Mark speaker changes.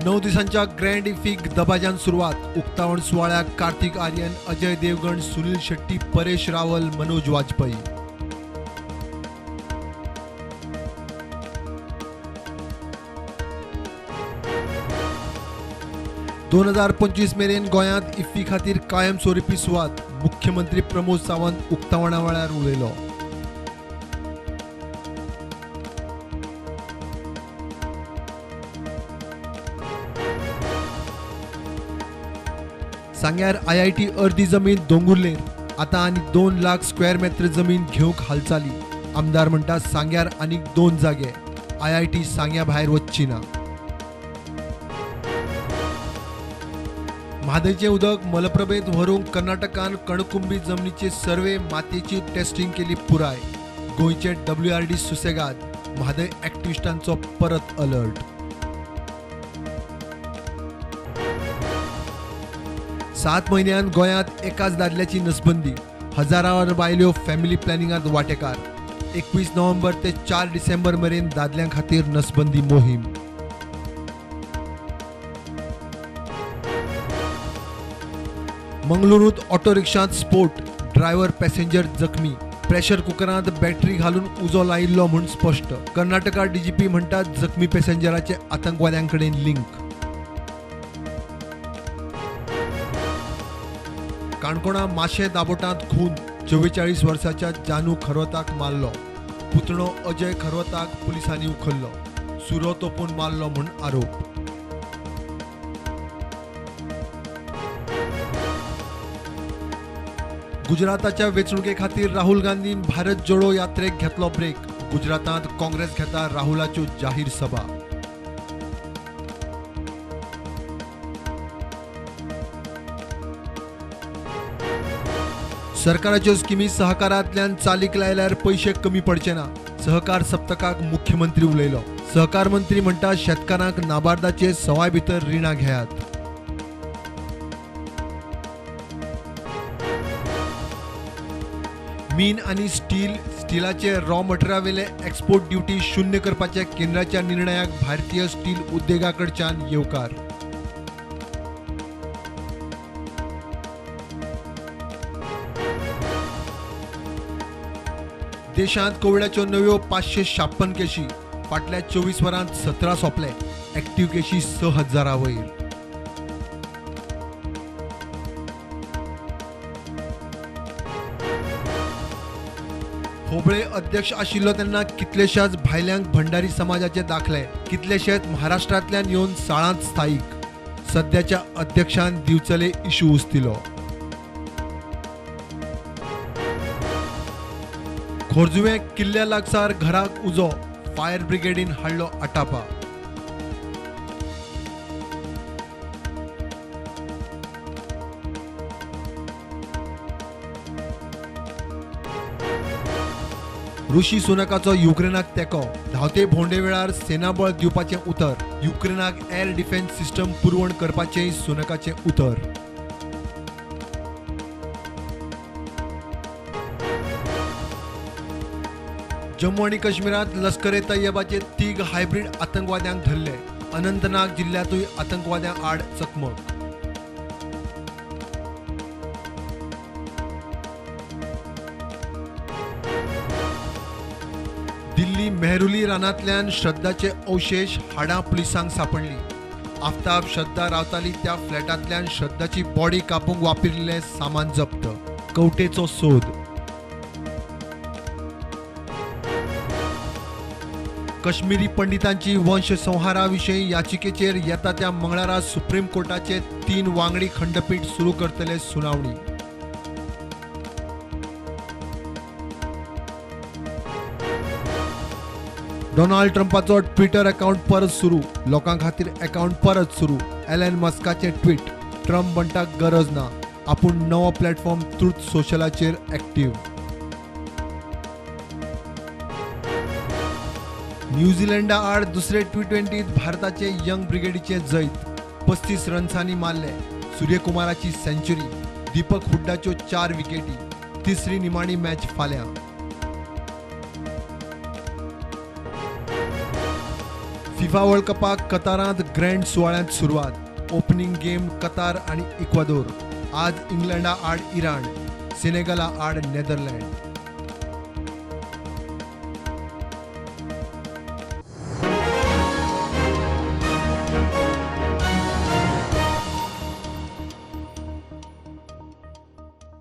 Speaker 1: 9 दिसांच्या ग्रँड इफीक दबाज्यान सुरवात. उक्तावण सुवाळ्याक कार्तिक आर्यन, अजय देवगण, सुनील शेट्टी, परेश रावल, मनोज वाजपेयी. 2025 मेरेन गोंयांत इफ्फी खातीर कायमस्वरूपी सुवात. मुख्यमंत्री प्रमोद सावंत उक्तावणा वेळार उलयलो. सांग्यार IIT अर्दी जमीन दोंगुर्लेर आतां आनी 2 लाख स्क्वेअर मेत्र जमीन घेवंक हालचाली. आमदार म्हणटा सांग्यार आनीक 2 जागे, IIT सांग्या भायर वचची ना. म्हादयचें उदक मलप्रभेंत व्हरूंक कर्नाटकान कणकुंबी जमनीचे सर्वे, मातयेची टेस्टिंग केली पुराय. गोंयचे WRD सुसेगाद, म्हादय एक्टिविस्टांचो परत अलर्ट. 7 म्हयन्यांत गोंयांत एकाच दादल्याची नसबंदी. हजारांवर बायल्यो फॅमिली प्लॅनिंगांत वांटेकार. 21 नोव्हेंबर ते 4 डिसेंबर मेरेन दादल्यां खातीर नसबंदी मोहीम. मंगळुरूंत ऑटो रिक्षांत स्फोट, ड्रायव्हर पॅसेंजर जखमी. प्रेशर कुकरांत बॅटरी घालून उजो लायिल्लो म्हूण स्पश्ट. कर्नाटका DGP म्हणटात जखमी पॅसेंजराचे आतंकवाद्यां कडेन लिंक. काणकोणा माशें दाबोटांत खून. 44 वर्साच्या जानू खरवताक मारलो. पुतणो अजय खरवताक पुलिसांनी उखल्लो. सुरो तोपून मारलो म्हूण आरोप. गुजराताच्या वेंचणुके खातीर राहुल गांधीन भारत जोडो यात्रेक घेतलो ब्रेक. गुजरातांत काँग्रेस घेता राहुलाच्यो जाहीर सभा. सरकाराच्यो स्किमी सहकारांतल्यान चालीक लायल्यार पयशे कमी पडचे ना. सहकार सप्तकाक मुख्यमंत्री उलयलो. सहकार मंत्री म्हणटा शेतकारांक नाबार्दाचे सवाय भितर रिणां घेयात. मीन आनी स्टील, स्टिलाचे रॉ मटेरियलावेले एक्सपोर्ट ड्युटी 0 करपाच्या केंद्राच्या निर्णयाक भारतीय स्टील उद्देगा कडच्यान येवकार. देशांत कोविडाच्यो नव्यो 556 केशी. फाटल्या 24 वरांत 17 सोंपले. एक्टिव्ह केशी 6000 वयर. होबळे अध्यक्ष आशिल्लो तेन्ना कितलेशाच भायल्यांक भंडारी समाजाचे दाखले. कितलेशेच महाराष्ट्रांतल्यान येवन साळांत स्थायीक. सद्याच्या अध्यक्षान दिवचले इशू उस्तिलो. खोर्जुवें किल्ल्या लागसार घराक उजो. फायर ब्रिगेडीन हाडलो आटापा. ऋषी सुनकाचो युक्रेनाक तेंको. धांवते भोंवडे वेळार सेनाबळ दिवपाचें उतर. युक्रेनाक एअर डिफेन्स सिस्टम पुरवण करपाचेंय सुनकाचें उतर. जम्मू आनी काश्मीरांत लश्कर ए तैयबाचे 3 हायब्रीड आतंकवाद्यांक धरले. अनंतनाग जिल्ल्यांतूय आतंकवाद्यां आड चकमक. दिल्ली मेहरुली रानांतल्यान श्रद्धाचे अवशेष हाडां पुलिसांक सांपडली. आफ्ताब श्रद्धा रावताली त्या फ्लॅटांतल्यान श्रद्धाची बॉडी कापूंक वापरिल्लें सामान जप्त. कवटेचो सोद. कश्मीरी पंडितांची वंशसंहारा विशीं याचिकेचेर येता त्या मंगळारा सुप्रीम कोर्टाचे 3 वांगडी खंडपीठ सुरू करतले सुनावणी. डोनाल्ड ट्रंपाचो ट्विटर अकाउंट परत सुरू. लोकां खातीर अकाउंट परत सुरू. Alan मस्काचें tweet. ट्रंप म्हणटा गरज ना, आपूण नवो प्लॅटफॉर्म ट्रूथ सोशलाचेर एक्टिव्ह. न्यूझीलंडा आड दुसरे T20 भारताचे यंग ब्रिगेडीचे जैत. 35 रन्सांनी मारले. सूर्यकुमाराची सेंचुरी, दीपक हुड्डाच्यो 4 विकेटी. तिसरी निमाणी मॅच फाल्यां. फिफा वर्ल्ड कपाक कतारांत ग्रँड सुवाळ्यांत सुरवात. ओपनिंग गेम कतार आनी इक्वादोर. आज इंग्लंडा आड इराण, सेनेगला आड नेदरलँड.